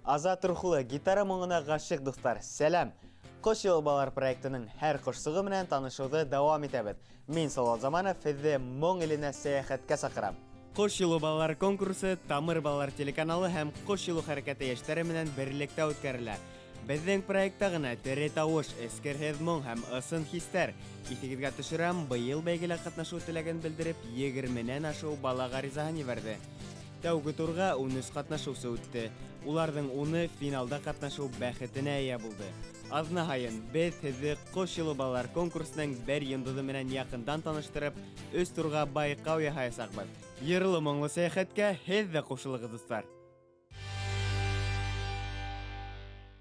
Азат рухлы, гитара моңына гашыйк дуслар, сәлам! Кош юлы балалар проектының һәр кошчыгы менән танышуды дәвам итәбез. Мин Салават Заманов һеҙҙе моң иленә сәйәхәткә саҡырам. Ҡош юлы балалар конкурсы Тамыр балалар телеканалы һәм Ҡош юлы хәрәкәте йәштәре менән берлектә үткәрелә. Беҙҙең проектта ғына тере тауыш, эскерһеҙ моң һәм ысын хистәр. Иҫегеҙгә төшөрәм, быйыл бәйгелә ҡатнашыу теләген белдереп, егерменән ашыу бала ғаризаһын ебәрҙе. Тәүге турға 13 ҡатнашыусы үтте. Уларҙың уны финалда ҡатнашыу бәхетенә эйә булды. Аҙна һайын беҙ һеҙҙе Ҡош юлы балалар конкурсының бер йондоҙо менән яҡындан таныштырып, өс турға байҡау яһаясаҡбыҙ. Йырлы-моңло сәйәхәткә һеҙ ҙә ҡушылығыҙ, дуҫтар!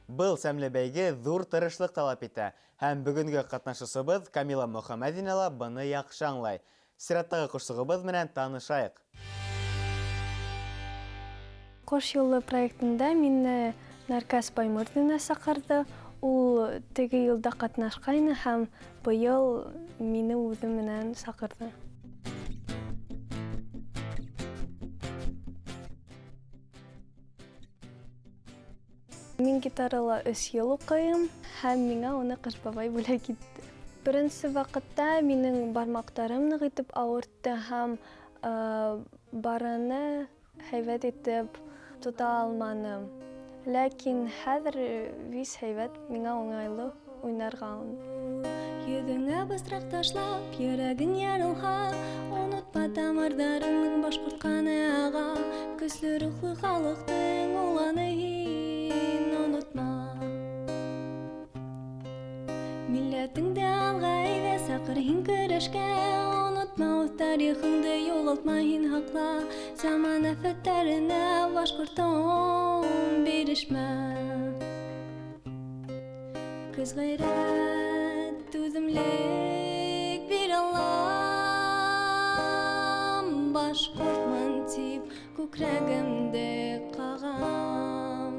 Был сәмле бәйге ҙур тырышлыҡ талап итә. Һәм бөгөнгө ҡатнашыусыбыҙ Камила Мөхәмәҙина ла быны яҡшы аңлай. Сираттағы ҡошсоғобоҙ менән танышайыҡ. Ҡош юлы проектында мине Нәркәс Баймурзина саҡырҙы. Ул теге йылда ҡатнашҡайны һәм быйыл мине үҙе менән саҡырҙы. Мин гитарала өс йыл уҡыйым һәм миңә уны Ҡыш бабай бүләк итте. Беренсе ваҡытта минең бармаҡтарым ныҡ итеп ауыртты һәм барыны һәйбәт итеп тота алманым. Ләкин хәҙер вис һәйбәт, миңә уңайлы уйнарға. Йөҙөңә бысраҡ ташлап, йөрәгең ярылһа, онотма тамырҙарыңдың башҡорт ҡаны аға. Көслө рухлы халыҡтың уланы һин, онотма. Милләтеңде алға әйҙә, саҡыр һин көрәшкә, онотма үҙ тарихыңды, юғалтма һин һаҡла. Заман афәттәренә башҡортом бирешмә. Көс ғәйрәт, түҙемлек бир Аллам, башҡортмон тип күкрәгемде ҡағам.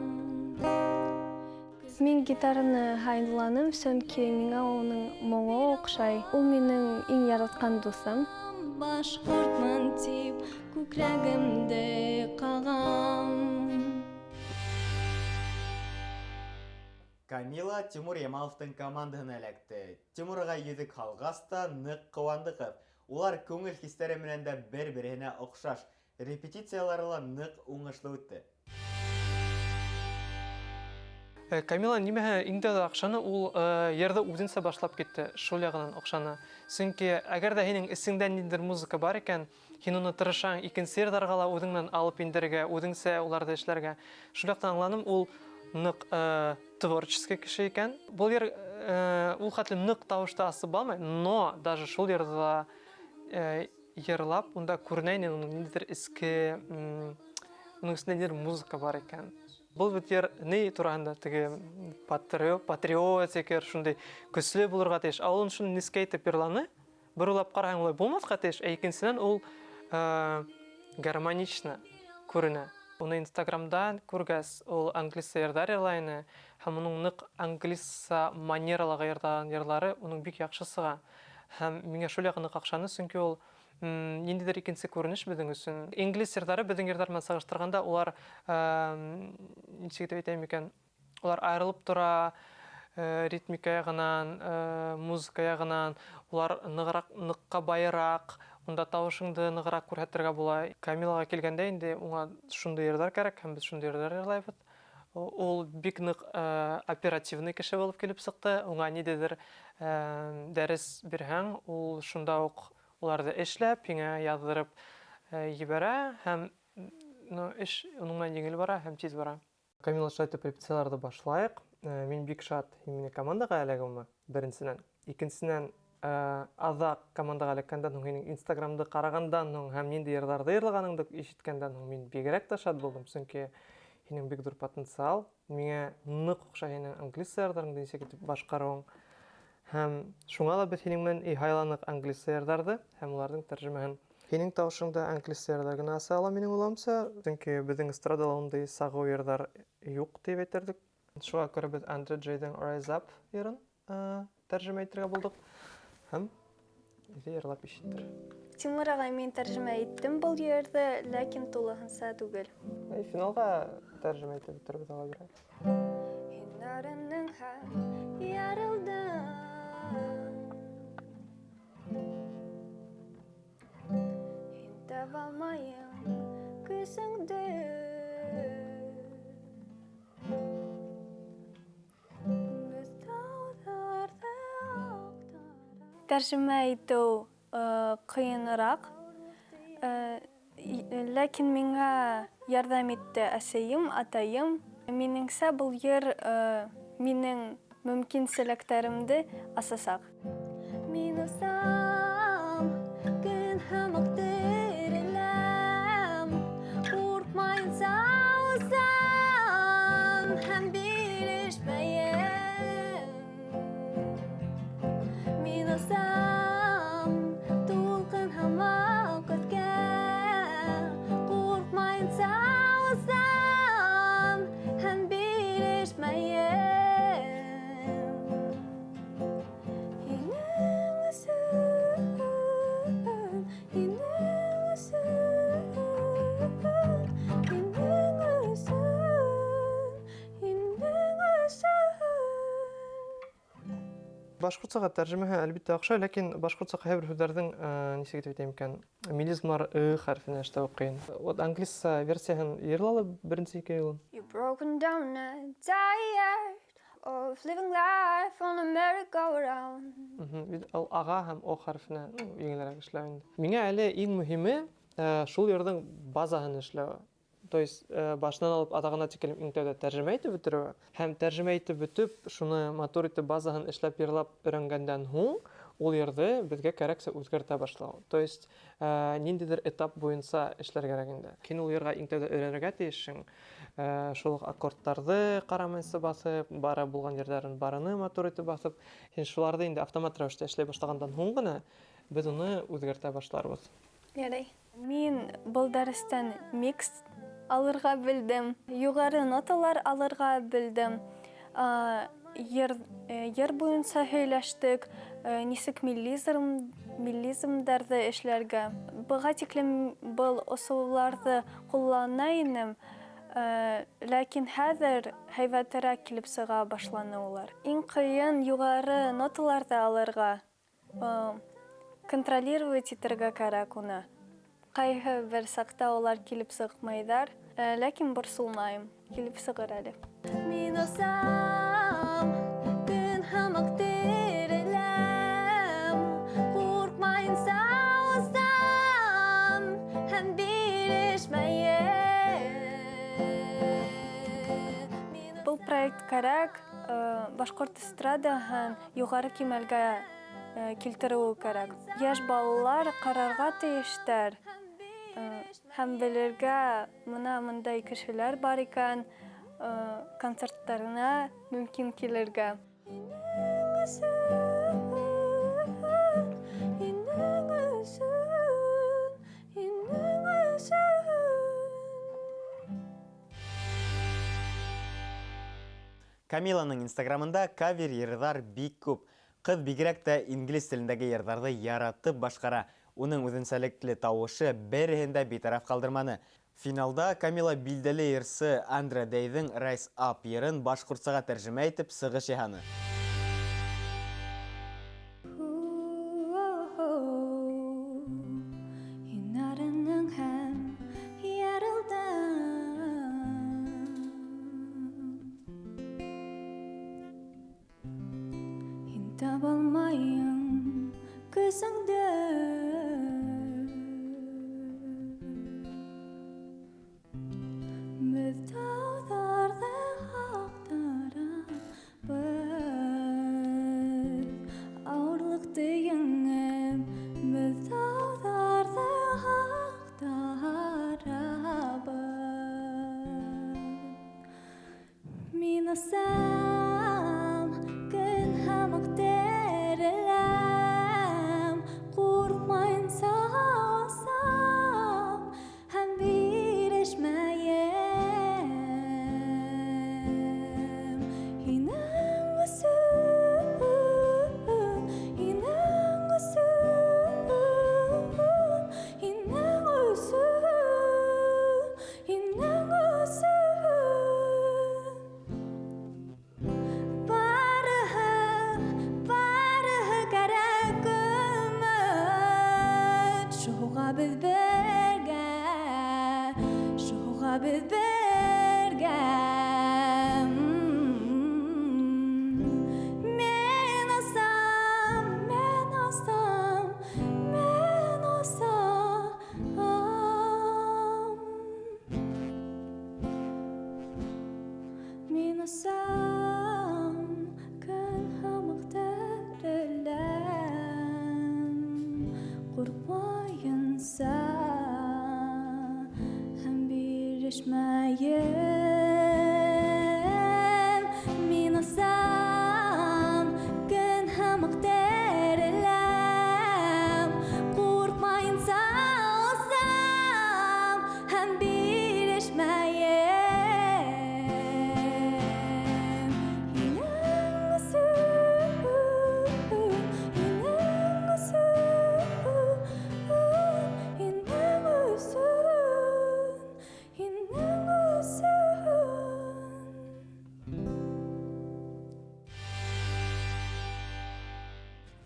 Мин гитараны һайланым, сөнки миңә уның моңо оҡшай. Ул минең иң яратҡан дуҫым. Башҡортмон тип күкрәгемде ҡағам. Камила Тимур Ямаловтың командаһына эләкте. Тимур ағай йөҙөк һалғас та ныҡ ҡыуанды ҡыҙ. Улар күңел хистәре менән дә бер-береһенә оҡшаш. Репетициялары ла ныҡ уңышлы үтте. Камила нимәһе иң тәүҙә оҡшаны, ул йырҙы үҙенсә башлап китте, шул яғынан оҡшаны. Сөнки әгәр ҙә һинең эсеңдә ниндәйҙер музыка бар икән, һин уны тырышаң икенсе йырҙарға ла үҙең менән алып индерергә, үҙеңсә уларҙы эшләргә. Шул яҡтан аңланым, ул ныҡ творческий кеше икән. Был йыр ул хәтле ныҡ тауышты асып алмай, но даже шул йырҙы ла йырлап, унда күренә инде уның ниндәйҙер эске, уның эсендә ниндәйҙер музыка бар икән. Был бит йыр ни тураһында, теге патриотик йыр, шундай көслө булырға тейеш. Ә ул шуны нескә итеп йырланы. Бер уйлап ҡараһаң, улай булмаҫҡа тейеш, ә икенсенән ул гармонично күренә. Уны Инстаграмдан күргәс, ул англисса йырҙар йырлай ине, һәм уның ныҡ англисса манералағы йырҙаған йырлары уның бик яҡшы сыға. Һәм миңә шул яғы ныҡ оҡшаны, сөнки ул ниндәйҙер икенсе күренеш беҙҙең өсөн. Инглиз йырҙары беҙҙең йырҙар менән сағыштырғанда, улар, нисек итеп әйтәйем икән, улар айырылып тора ритмика яғынан, музыка яғынан, улар нығыраҡ, ныҡҡа байыраҡ, унда тауышыңды нығыраҡ күрһәтергә була. Камилаға килгәндә инде уңа шундай йырҙар кәрәк, һәм беҙ шундай йырҙар йырлайбыҙ. Ул бик ныҡ оперативный кеше булып килеп сыҡты. Уңа ниндәйҙер дәрес бирһәң, ул шунда уҡ уларҙы эшләп, һиңә яҙҙырып ебәрә, һәм эш уның менән еңел бара һәм тиҙ бара. Камила, шулай итеп репетицияларҙы башлайыҡ. Мин бик шат, һин мине командаға эләгеүме, беренсенән. Икенсенән, аҙаҡ командаға эләккәндән һуң һинең Инстаграмды ҡарағандан һуң һәм ниндәй йырҙарҙы йырлағаныңды ишеткәндән һуң мин бигерәк тә шат булдым, сөнки һинең бик ҙур потенциал. Миңә ныҡ оҡшай һинең англисса йырҙарыңды нисек итеп башҡарыуың. Һәм шуңа ла беҙ һинең менән һайланыҡ англисса йырҙарҙы һәм уларҙың тәржемәһен. Һинең тауышыңды англисса йырҙар гына аса ала минең уйлауымса, сөнки беҙҙең эстрадала ундай сағыу йырҙар юҡ тип әйтерҙек. Шуға күрә беҙ Андре Джейҙың Rise Up йырын тәржемә итергә булдыҡ һәм үҙе йырлап ишеттер. Тимур ағай, мин тәржемә иттем был йырҙы, ләкин тулыһынса түгел. Финалға тәржемә итеп бөтөрбөҙ ала бирә. Һин арының һәм ярылдың. Һин табалмайың көсөңдө. Беҙ тауҙарҙы аҡтара. Тәржемә итеү ҡыйыныраҡ. Ләкин миңә ярҙам итте әсәйем, атайым. Минеңсә, был йыр минең мөмкинселектәремде асасаҡ. Мин осам, көн һымаҡ тереләм, ҡурҡмайынса осам һәм бирешмәйем. Мин осам, тулҡын һымаҡ өҫкә, ҡурҡмайынса осам һәм бирешмәйем. Һинең өсөн, һинең өсөн, һинең өсөн, һинең өсөн. Башҡортсаға тәржемәһе әлбиттә оҡшай, ләкин башҡортса ҡайһы бер һүҙҙәрҙең, нисек итеп әйтәйем икән, мелизмлар ы хәрефенә эшләү ҡыйын. Вот англисса версияһын йырла ла беренсе ике юлын. You broken down and tired of living life on a merry-go-round. Бит ул аға һәм о хәрефенә, еңелерәк эшләү инде. Миңә әле иң мөһиме, шул йырҙың базаһын эшләү. То есть, башынан алып аҙағына тиклем иң тәүҙә тәржемә итеп бөтөрөү һәм тәржемә итеп бөтөп, шуны матур итеп базаһын эшләп йырлап өйрәнгәндән һуң ул йырҙы беҙгә кәрәксә үҙгәртә башлау. То есть, ниндәйҙер этап буйынса эшләр кәрәк инде. Һин ул йырға иң тәүҙә өйрәнергә тейешһең. Шул уҡ аккордтарҙы ҡарамайынса баҫып, бары булған ерҙәрен барыны матур итеп баҫып, һин шуларҙы инде автомат рәүештә эшләй башлағандан һуң ғына беҙ уны үҙгәртә башларбыҙ. Ярай. Мин был дәрестән микс алырға белдем, юғары ноталар алырға белдем. Йыр буйынса һөйләштек, нисек мелизмдарҙы эшләргә. Быға тиклем был ысулларҙы ҡуллана инем, ләкин хәҙер һәйбәтерәк килеп сыға башланы улар. Иң ҡыйын юғары ноталарҙы алырға, контролировать итергә кәрәк уны. Ҡайһы бер саҡта улар килеп сыҡмайҙар, ләкин борсолмайым, килеп сығыр әле. Мин осам, көн һымаҡ тереләм, ҡурҡмайынса осам һәм бирешмәйем. Был проект кәрәк, башҡорт эстрадаһын юғары кимәлгә килтереүе кәрәк. Йәш балалар ҡарарға тейештәр, һәм белергә мына мындай кешеләр бар икән, концерттарына мөмкин килергә. Камиланың инстаграмында кавер йырҙар бик күп. Ҡыҙ бигерәк тә инглиз телендәге йырҙарҙы яратып башҡара. Уның үҙенсәлекле тауышы береһен дә битараф ҡалдырманы. Финалда Камила билдәле йырсы Андре Дейҙең Rise Up йырын башҡортсаға тәржемә итеп сығыш яһаны. Табалмайым көсөңдө. Беҙ тауҙарҙы аҡтарабыҙ, ауырлыҡты еңеп, беҙ тауҙарҙы аҡтарабыҙ. Мин осам, көн һымаҡ тереләм, ҡурҡмайынса Бирешмәйем. Мин осам, көн һымаҡ тереләм. Ҡурҡмайынса осам һәм бирешмәйем. Һинең өсөн, һинең өсөн, һинең өсөн, һинең өсөн.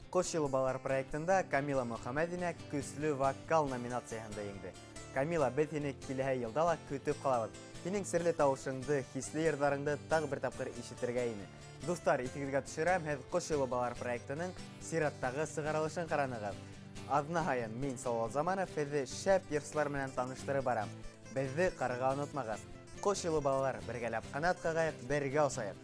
Ҡош юлы балалар проектында Камила Мөхәмәҙина көслө вокал номинацияһында еңде. Камила, беҙ һине киләһе йылда ла көтөп ҡалабыҙ. Һинең серле тауышыңды, хисле йырҙарыңды тағы бер тапҡыр ишетергә ине. Дуҫтар, иҫегеҙгә төшөрәм, һеҙ Ҡош юлы балалар проектының сираттағы сығарылышын ҡаранығыҙ. Аҙна һайын мин, Салауат Заманов, һеҙҙе шәп йырсылар менән таныштырып барам. Беҙҙе ҡарарға онотмағыҙ. Ҡош юлы балалар, бергәләп ҡанат ҡағайыҡ, бергә осайыҡ.